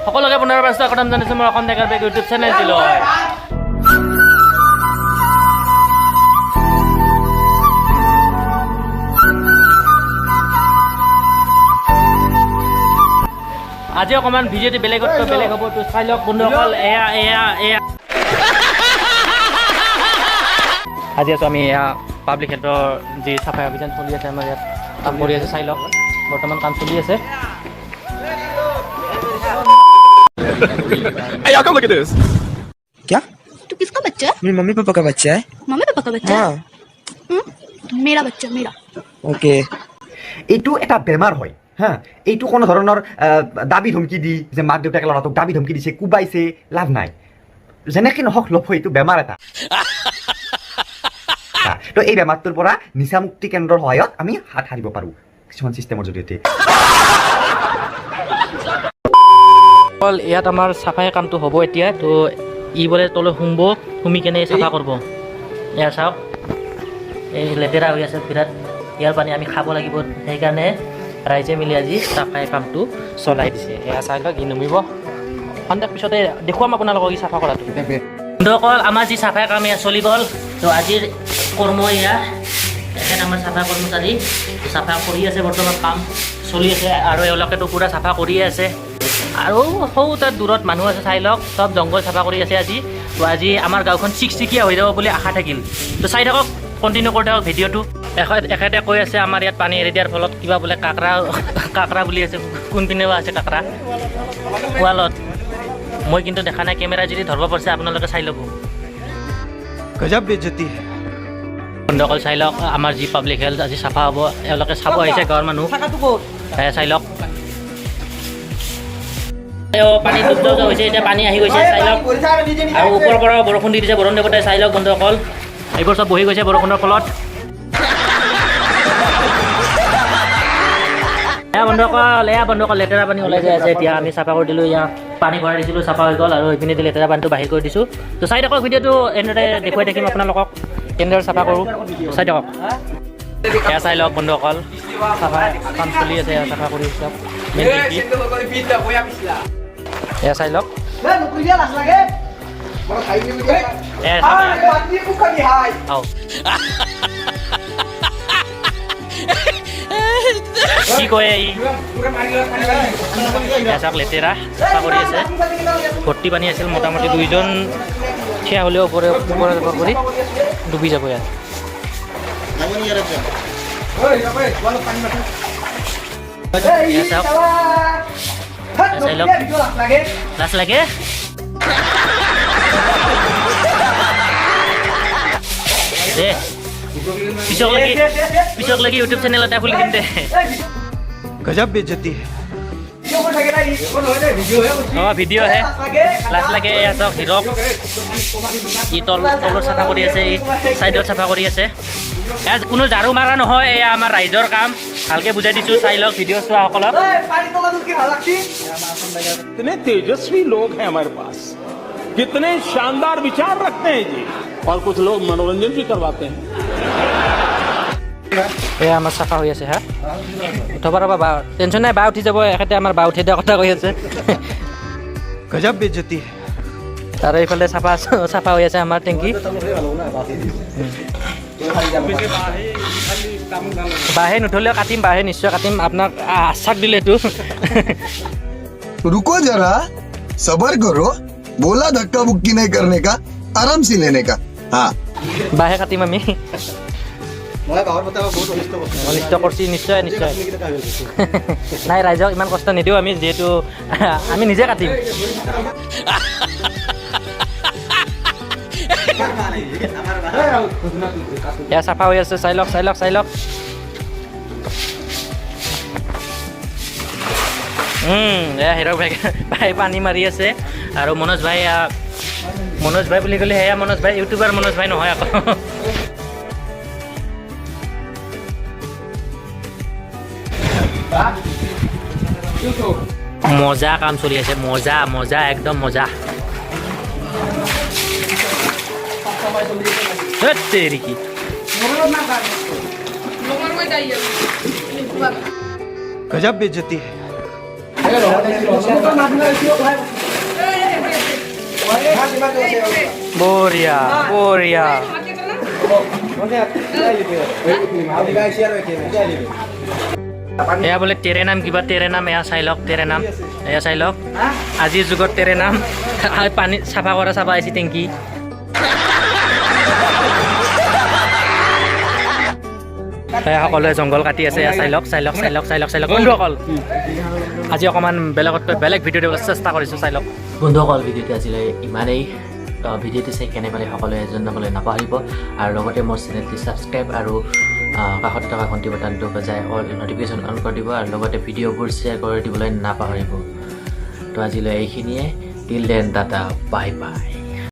সকলোকে পুনৰবাৰ স্বাগতম জনাইছোঁ মোৰ অসম ডেকাৰ বেগ ইউটিউব চেনেলটোলৈ। আজি অকণমান ভিডিঅ'টো বেলেগতকৈ বেলেগ হ'ব। তো চাই লওক বন্ধুসকল, এয়া এয়া এয়া আজি আছোঁ আমি এয়া পাব্লিক হেল্থৰ যি চাফাই অভিযান চলি আছে, আমাৰ ইয়াত কাম কৰি আছে। চাই লওক, বৰ্তমান কাম চলি আছে। Hey, y'all, come look at this. क्या? तू किसका बच्चा है? मेरी मम्मी पापा का बच्चा है। मम्मी पापा का बच्चा है? हाँ। हम्म? मेरा बच्चा, मेरा। ओके। এইটো এটা বেমাৰ হয় হা। এইটো কোনো ধৰণৰ দাবী ধমকি দি যে মাক দেউতাকে ল'ৰাটোক দাবী ধমকি দিছে, কোবাইছে, লাভ নাই। যেনেকৈ নহওক লভ, এইটো বেমাৰ এটা। তো এই বেমাৰটোৰ পৰা নিচামুক্তি কেন্দ্ৰৰ সহায়ত আমি হাত সাৰিব পাৰোঁ কিছুমান চিষ্টেমৰ জৰিয়তে। অকল ইয়াত আমাৰ চাফাই কামটো হ'ব এতিয়া। তো ই বোলে তলৈ সোমব, সুমি কেনে চাফা কৰিব। এয়া চাওক, এই লেতেৰা হৈ আছে বিৰাট। ইয়াৰ পানী আমি খাব লাগিব, সেইকাৰণে ৰাইজে মিলি আজি চাফাই কামটো চলাই দিছে। এয়া চাই লওক, ই নুমিব। সন্ধিয়াৰ পিছতে দেখুৱাম আপোনালোকক ই চাফা কৰাটো। বন্ধুসকল, আমাৰ যি চাফাই কাম এয়া চলি গ'ল। তো আজিৰ কৰ্ম এয়া, তেখেত আমাৰ চাফা কৰ্মচাৰী, চাফা কৰি আছে। বৰ্তমান কাম চলি আছে আৰু এওঁলোকেতো পূৰা চাফা কৰিয়ে আছে। আৰু সৌ তাত দূৰত মানুহ আছে, চাই লওক, চব জংঘল চাফা কৰি আছে আজি। তো আজি আমাৰ গাঁওখন চিকচিকীয়া হৈ যাব বুলি আশা থাকিল। তো চাই থাকক, কণ্টিনিউ কৰি থাকক ভিডিঅ'টো। এখেতে কৈ আছে আমাৰ ইয়াত পানী এৰি দিয়াৰ ফলত কিবা বোলে কাঁকৰা কাঁকৰা বুলি আছে। কোনপিনে বা আছে কাঁকৰা ৱালত? মই কিন্তু দেখা নাই। কেমেৰা যদি ধৰিব পাৰিছে, আপোনালোকে চাই ল'ব। गजब बेइज्जती है। বন্ধুসকল, চাই লওক, আমাৰ যি পাব্লিক হেল্থ আজি চাফা হ'ব। এওঁলোকে চাব আহিছে, গাঁৱৰ মানুহ। এয়া চাই লওক, পানী ডুব যাওঁ যাওঁ হৈছে। এতিয়া পানী আহি গৈছে, চাই লওক। আৰু ওপৰৰ পৰাও বৰষুণ দি দিছে বৰুণ দেৱতাই। চাই লওক বন্ধুসকল, এইবোৰ চব বহি গৈছে বৰষুণৰ ফলত। এয়া বন্ধুসকল, এয়া বন্ধুসকল, লেতেৰা পানী ওলাই যাই আছে। এতিয়া আমি চাফা কৰি দিলোঁ। এয়া পানী ভৰাই দিছিলোঁ, চাফা হৈ গ'ল। আৰু এইপিনে দি লেতেৰা পানীটো বাহিৰ কৰি দিছোঁ। তো চাই থাকক ভিডিঅ'টো, এনেদৰে দেখুৱাই থাকিম আপোনালোকক কেনেদৰে চাফা কৰোঁ। চাই থাকক। এয়া চাই লওক বন্ধুসকল, চাফা কাম চলি আছে। এয়া চাফা কৰি চব মেইন টেংকি। এয়া চাই লওক, এয়া চাফা। আও। কি কয় ই? এয়া চাওক, লেতেৰা চাফা কৰি আছে। ভৰ্তি পানী আছিল। মোটামুটি দুইজন থিয়া হ'লেও ওপৰে ওপৰে ওপৰ কৰি ডুবি যাব ইয়াত। এয়া চাওক, এয়া চাই লওক। লাজ লাগে দে। পিছক লাগি ইউটিউব চেনেল এটা খুলি দিম দে। गजब बेइज्जती है। অঁ, ভিডিঅ' হে, লাজ লাগে। এয়া চাওক হিৰক, ই তলত চাফা কৰি আছে, ই চাইডত চাফা কৰি আছে। এয়া কোনো ঝাৰু মাৰা নহয়, এয়া আমাৰ ৰাইজৰ কাম। ভালকে বুজাই দিছোঁ, চাই লওক ভিডিঅ' চোৱাসকলক। कितने तेजस्वी लोग हैं हमारे पास, कितने शानदार विचार रखते हैं जी, और कुछ लोग मनोरंजन भी करवाते हैं। এয়া আমাৰ চাফা হৈ আছে। হা, উঠাব ৰ'বা বা, টেনশ্যন নাই, বা উঠি যাব। এখেতে আমাৰ বা উঠি দিয়া কথা কৈ আছে। गजब बेइज्जती है। আৰু এইফালে চাফা চাফা হৈ আছে আমাৰ টেংকি। বাঁহে নুঠলেও কাটিম, বাঁহে নিশ্চয় কাটিম। আপোনাক আশ্বাস দিলে এইটো। रुको जरा, सबर करो। बोला धक्का बुक्की नहीं करने का, आराम से लेने का, हाँ। বাঁহে কাটিম আমি। অনিষ্ট কৰিছি নিশ্চয় নিশ্চয়। নাই, ৰাইজক ইমান কষ্ট নিদিওঁ আমি, যিহেতু আমি নিজে কাটিম। এয়া চাফা হৈ আছে, চাই লওক, চাই লওক, চাই লওক। এয়া হিৰক ভাই ভাই পানী মাৰি আছে। আৰু মনোজ ভাই, এয়া মনোজ ভাই বুলি ক'লে সেয়া মনোজ ভাই, ইউটিউবাৰ মনোজ ভাই নহয় আকৌ। মজা কাম চলি আছে, মজা মজা, একদম মজা। ধেৎ তেৰিকি। गजब बेइज्जती है। বঢ়িয়া বঢ়িয়া। এয়া বোলে তেৰে নাম, কিবা তেৰে নাম। এয়া চাই লওক, তেৰে নাম। এয়া চাই লওক, আজিৰ যুগত তেৰে নাম। পানী চাফা কৰা চাফা আহিছে টেংকি। এয়া সকলোৱে জংঘল কাটি আছে। এয়া চাই লওক, চাই লওক, চাই লওক, চাই লওক, চাই লওক। বন্ধুসকল, আজি অকণমান বেলেগতকৈ বেলেগ ভিডিঅ' দিবলৈ চেষ্টা কৰিছোঁ, চাই লওক। বন্ধুসকল, ভিডিঅ'টো আজিলৈ ইমানেই। ভিডিঅ'টো চাই কেনে পালে সকলোৱে জনাবলৈ নাপাহৰিব আৰু লগতে মোৰ চেনেলটি ছাবস্ক্ৰাইব আৰু কাষত থকা ঘণ্টি বটানটো বজাই অল নটিফিকেশ্যন অন কৰি দিব আৰু লগতে ভিডিঅ'বোৰ শ্বেয়াৰ কৰি দিবলৈ নাপাহৰিব। তো আজিলৈ এইখিনিয়ে। Till then, tata, bye bye.